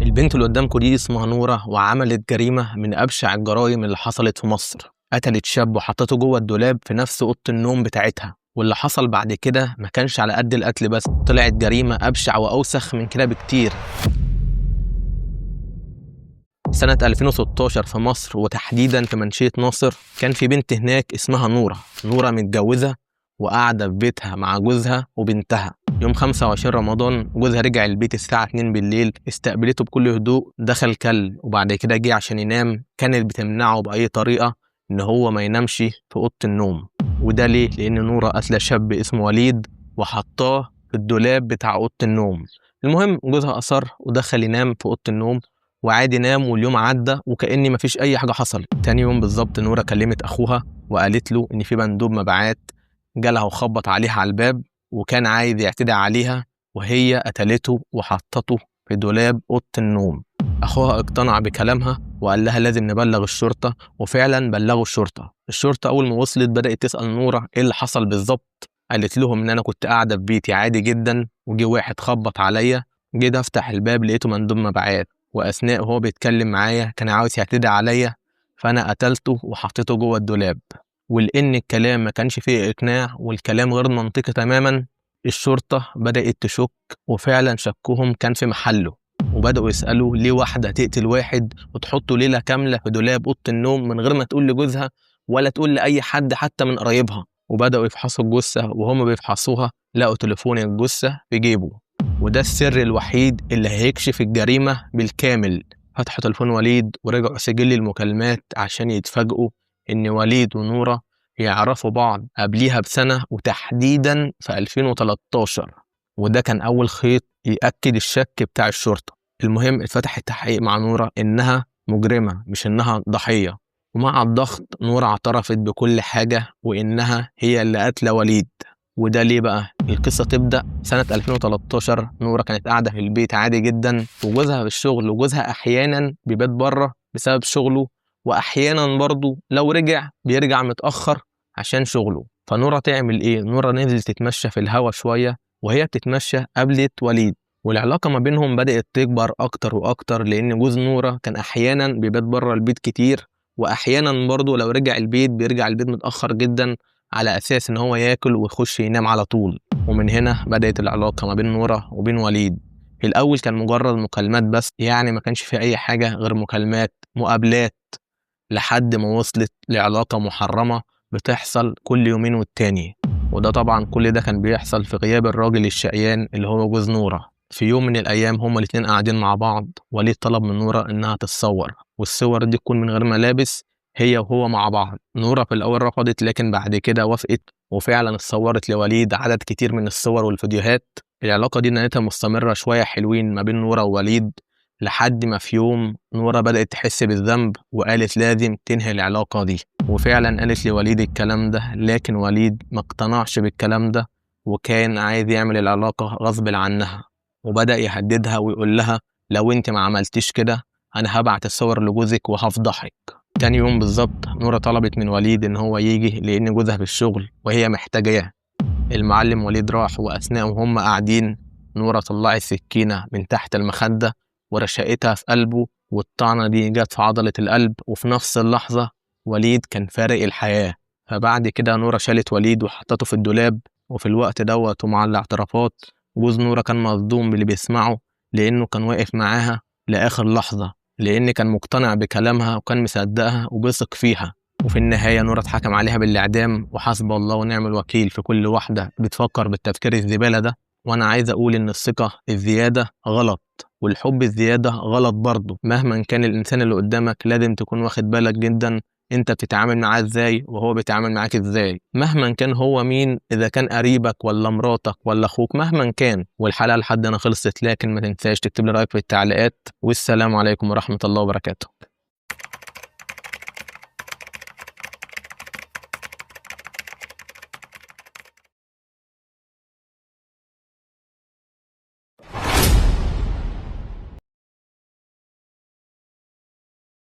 البنت اللي قدامكم دي اسمها نورة، وعملت جريمة من أبشع الجرائم اللي حصلت في مصر. قتلت شاب وحطته جوه الدولاب في نفس أوضة النوم بتاعتها، واللي حصل بعد كده ما كانش على قد القتل بس، طلعت جريمة أبشع وأوسخ من كده بكتير. سنة 2016 في مصر، وتحديدا في منشية ناصر، كان في بنت هناك اسمها نورة. نورة متجوزة وقاعدة في بيتها مع جوزها وبنتها. يوم 25 رمضان جوزها رجع البيت الساعة 2 بالليل، استقبلته بكل هدوء، دخل كل وبعد كده جه عشان ينام. كانت بتمنعه بأي طريقة إن هو ما ينامش في أوضة النوم، وده ليه؟ لأن نورة قتلة شاب اسمه وليد وحطاه في الدولاب بتاع أوضة النوم. المهم جوزها أصر ودخل ينام في أوضة النوم، وعادي نام، واليوم عدى وكأن مفيش أي حاجة حصلت. تاني يوم بالظبط نورة كلمت أخوها وقالت له إن في مندوب مبيعات جالها وخبط عليها على الباب وكان عايز يعتدي عليها، وهي قتلته وحطته في دولاب أوضة النوم. أخوها اقتنع بكلامها وقال لها لازم نبلغ الشرطة، وفعلا بلغوا الشرطة. الشرطة أول ما وصلت بدأت تسأل نورة إيه اللي حصل بالظبط. قالت لهم إن أنا كنت قاعدة في بيتي عادي جدا، وجي واحد خبط عليا، جيت أفتح الباب لقيته مندوب مبيعات، وأثناء وهو بيتكلم معايا كان عاوز يعتدي عليا، فأنا قتلته وحطيته جوه الدولاب. ولأن الكلام ما كانش فيه إقناع والكلام غير منطقي تماما، الشرطة بدأت تشك، وفعلا شكهم كان في محله، وبدأوا يسألوا ليه واحدة تقتل واحد وتحطه ليلة كاملة في دولاب أوضة النوم من غير ما تقول لجوزها ولا تقول لأي حد حتى من قرايبها. وبدأوا يفحصوا الجثة، وهم بيفحصوها لقوا تليفون الجثة في جيبه، وده السر الوحيد اللي هيكشف الجريمة بالكامل. فتحوا تليفون وليد ورجعوا سجل المكالمات عشان يتفاجئوا إن وليد ونورة يعرفوا بعض قبليها بسنة، وتحديدا في 2013، وده كان أول خيط يأكد الشك بتاع الشرطة. المهم اتفتح التحقيق مع نورة إنها مجرمة مش إنها ضحية، ومع الضغط نورة اعترفت بكل حاجة وإنها هي اللي قتلة وليد. وده ليه بقى؟ القصة تبدأ سنة 2013. نورة كانت قاعدة في البيت عادي جدا وجوزها في الشغل، وجوزها أحيانا بيبات بره بسبب شغله، وأحيانا برضه لو رجع بيرجع متأخر عشان شغله. فنورة تعمل إيه؟ نورة نزلت تتمشى في الهوا شوية، وهي بتتمشى قابلت وليد، والعلاقة ما بينهم بدأت تكبر أكتر وأكتر، لأن جوز نورة كان أحيانا بيبات بره البيت كتير، وأحيانا برضه لو رجع البيت بيرجع البيت متأخر جدا على أساس إن هو ياكل ويخش ينام على طول. ومن هنا بدأت العلاقة ما بين نورة وبين وليد. في الأول كان مجرد مكالمات بس، يعني ما كانش في أي حاجة غير مكالمات مقابلات، لحد ما وصلت لعلاقة محرمة بتحصل كل يومين والتاني. وده طبعا كل ده كان بيحصل في غياب الراجل الشقيان اللي هو جوز نورة. في يوم من الأيام هما الاتنين قاعدين مع بعض، وليد طلب من نورة إنها تتصور، والصور دي تكون من غير ملابس، هي وهو مع بعض. نورة في الأول رفضت، لكن بعد كده وافقت، وفعلا اتصورت لوليد عدد كتير من الصور والفيديوهات. العلاقة دي نهايتها مستمرة شوية حلوين ما بين نورة ووليد، لحد ما في يوم نورة بدأت تحس بالذنب وقالت لازم تنهي العلاقة دي، وفعلا قالت لوليد الكلام ده، لكن وليد ما اقتنعش بالكلام ده وكان عايز يعمل العلاقة غصب عنها، وبدأ يهددها ويقول لها لو انت ما عملتيش كده انا هبعت الصور لجوزك وهفضحك. تاني يوم بالظبط نورة طلبت من وليد ان هو يجي لان جوزها في الشغل وهي محتاجاه. المعلم وليد راح، واثناء وهم قاعدين نورة طلعت سكينة من تحت المخدة ورشقتها في قلبه، والطعنة دي جت في عضلة القلب، وفي نفس اللحظة وليد كان فارق الحياة. فبعد كده نورة شالت وليد وحطته في الدولاب، وفي الوقت دوت ومع الاعترافات جوز نورة كان مصدوم باللي بيسمعه، لأنه كان واقف معاها لآخر لحظة، لأن كان مقتنع بكلامها وكان مصدقها وبيثق فيها. وفي النهاية نورة اتحكم عليها بالإعدام، وحسب الله ونعم الوكيل في كل واحدة بتفكر بالتفكير الزبالة ده. وأنا عايز أقول إن الثقة الزيادة غلط، والحب الزيادة غلط برضه. مهما كان الإنسان اللي قدامك لازم تكون واخد بالك جدا انت بتتعامل معاه ازاي وهو بيتعامل معاك ازاي، مهما كان هو مين، اذا كان قريبك ولا مراتك ولا اخوك، مهما كان. والحلقه لحد انا خلصت، لكن ما تنساش تكتب لي رايك في التعليقات، والسلام عليكم ورحمه الله وبركاته.